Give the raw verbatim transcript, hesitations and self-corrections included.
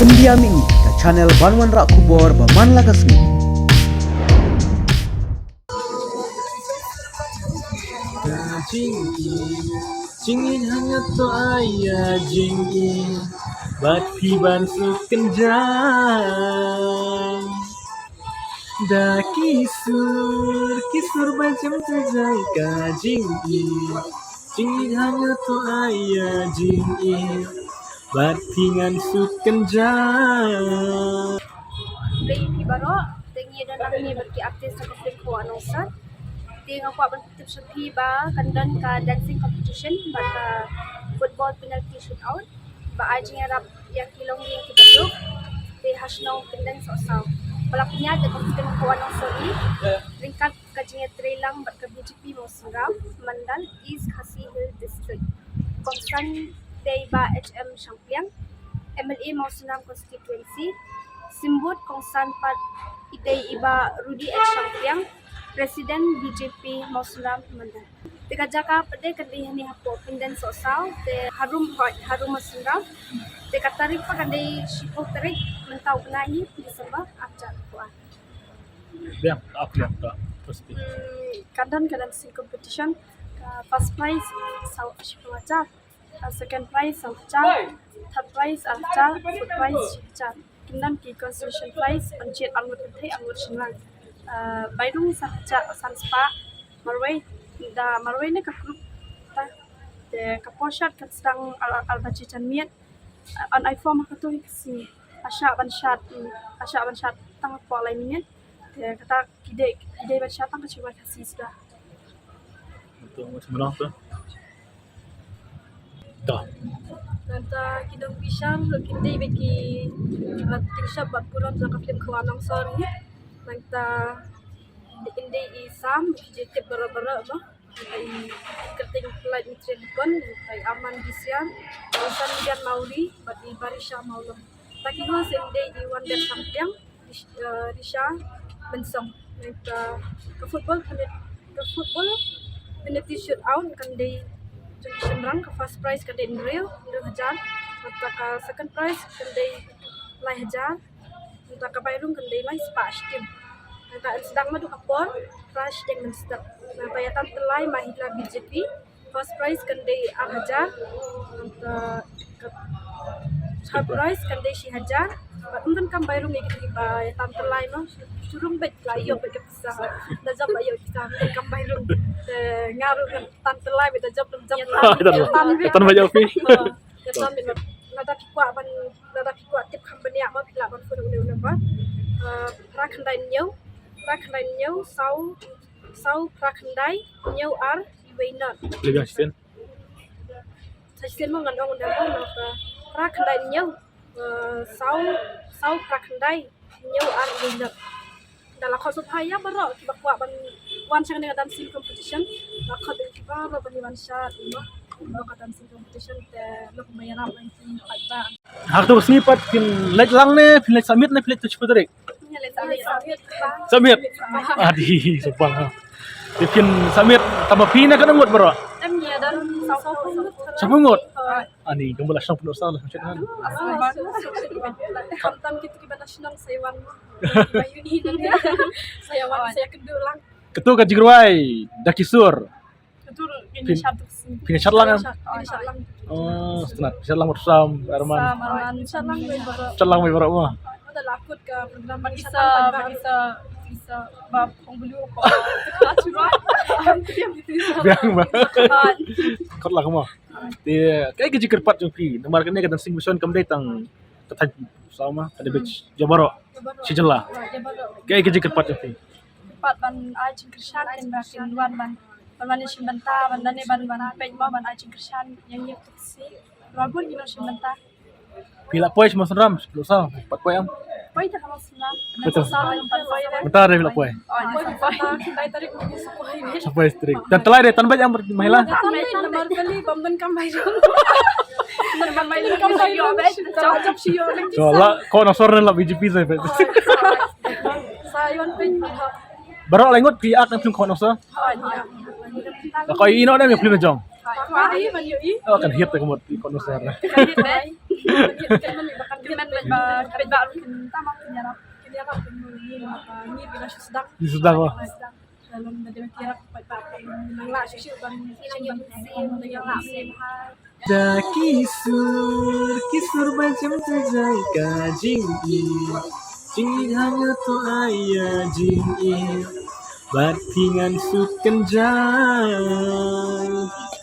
India Mini, ka channel ban wanrah khubor ba man la ka sngi. Ka jingim, jingim hangne to ai ïa jingim, bad phi ban suk kynjang. Da ki sur, ki sur ba jem tyrjai ka jingim. Jingim hangne to ai ïa jingim, bad phi ngan suk kynjang. Khublei ïa phi baroh, te ngi ïa don hangne bad ki artist jong ka film Khawa Nongsor. Te nga kwah ban pyntip sha phi ba kan don ka dancing competition bad ka football penalty shootout. Ba ai jingïarap ïa ki longïing kiba duk. Te ha shnong Kyndeng Sohsaw. Ba la pynïaid da ka film Khawa Nongsor ri, ryngkat ka jingïatreilang bad ka B J P Mawsynram, Mandal East Khasi Hills District. Kongsan dei Bah H M Shangpliang, M L A Mawsynram Constituency. Symbud kongsan pat i dei i Bah Rudy H Shangpliang, President B J P Mawsynram Mandal. Te ka jaka pat de kan dei hangne hapoh Kyndeng Sohsaw, te harum hoi, harum Mawsynram. Te ka tarik pat kan dei shiphew tarik mynta u bnai hi December, arhajar arphew ar. Biang, ap biang ka first prize. Hmm, kan don ka dancing competition. Ka first prize saw, shiphew hajar. Ka second prize saw hajar. Third prize arhajar, fourth prize shi hajar. Kin don ki consolation prize, pan jied arngut kynthei, arngut shynrang. Ah, bairung san hajar, san spah marwei, da marwei ne ka group ta. Te ka por shad kan sdang ar, ar baje janmiet. Yn ai form ha kato hi ka sngi. Hashah ban shad, mm, hashah ban shad tang hapoh lai minit. Te kata ki dei, ki dei ban shad tang ka jingwan Khasi suda. Nangta ki nongpynshai ruh ki dei bad ki, uh, tyngshop bad burom jong ka film Khawa Nongsor hi. Nangta ki dei i Sam, ki jingtip baroh baroh mo. I kyrteng Light Nutrient Pon, i Aman Bisian, i Sandian Mauri, bad i Barisha Maulong. Bad ki host ki dei i Wonder Sampiang, Rish-, eh, Risha Mynsong. Nangta ka football penalty, ka football penalty shootout kan dei jong ki shynrang, ka first prize kan dei hynriew, hynriew hajar. Nangta ka second prize kan dei lai hajar. Nangta ka bairung kan dei lai spah shiteng. Nangta yn sdang naduh ka por phra shiteng mynstep. Nangta ïa tam tyllai Mahila B J P. First prize kan dei ar hajar. Nangta ka third prize kan dei shi hajar. Bad ym donkam bairung ïa kito kiba ïa tam tyllai mo. Shu rung beit la ïoh beit ka pisa. Da jop la ïoh pisa, ym donkam bairung. Te nga ruh ngan tam tyllai beit, da jop ym jop. Ïa tam beit ïoh phi. Ïa tam beit. Lada phi kwah ban, lada phi kwah tip kham bniah mo, phi lah ban phone ïa une u number. Eh, phra khyndai hynñiew, phra khyndai hynñiew, saw, saw phra khyndai, hynñiew ar, iwei nod. Leh biang shisien. Sa shisien mo ngan ong u number mo, phra khyndai hynñiew, eh, saw, saw phra khyndai, hynñiew ar iwei nod. Da la khot sngewbha ïa baroh kiba kwah ban wan sha kane ka dancing competition. La khot ïa ki baroh ban ïa wan sha, ïa ka dancing competition te lok ba ïarap ban ki paidbah. Ha kato ka sngi pat phin leit lang ne phin leit submit ne phin leit tu shiphew tarik? Ïa leit submit. Submit. Adi, subang ha. Te phin submit tang ba phi ne katno ngut baroh? Em, ïa don sawphew ngut. Sawphew ngut? Hooid. Ani, kumba la shong pyndoh sa la shong chet han. Khamtam kito kiba na shnong sa ïa wan. Kiba ïohi na sa ïa wan, sa ïa kynduh lang. Kato ka jingrwai da ki sur. Kato phin ïa shad lang em? Phin ïa shad lang. Oh, sngewtynnat. Phin ïa shad lang bad Sam Arman. Sam Arman. Phin ïa shad lang wei baroh. Shad lang wei baroh mo. Biang ba. Kot lah mo. Te kaei ka jingkyrpad jong phi namar kane ka dancing competition kam dei tang ka thaiñ Sohsaw ma, ka dei beit jong baroh shi jylla. Kaei ka jingkyrpad jong phi? Kyrpad ban ai jingkyrshan kin ba kin wan ban, ban wan shim bynta ban, lane ban, ban peit mo, ban ai jingkyrshan ïa ngi. Ruh bun ki nongshim bynta. Phi lah poi sha Mawsynram, Sohsaw, pat poi em? Poi ta ha Mawsynram. Mynta re phi lah poi. Sa poi strik. Tan tyllai de tan beit em Mahila? To la ko na sor ne la B J P sa beit. Baroh lai ngut phi act na film Khawa Nongsor? La ko ïohi noh ne ïa film jong? Oh, kan hit te ka mut ko Nongsor. Kmen ba peit ba kin tama kin ïarap kin ïarap kin ngi ba ngi ba shu sdang. Ngi sdang, oh. Sdang. Dalam ba dei ïarap peit ba nang lah shu shu ban nang ïarap nang ïarap. Da ki sur ki sur ba jem te jai ka jingim. Jingim ha ïa to aya jingim. Bad ki ngan suk kan jai.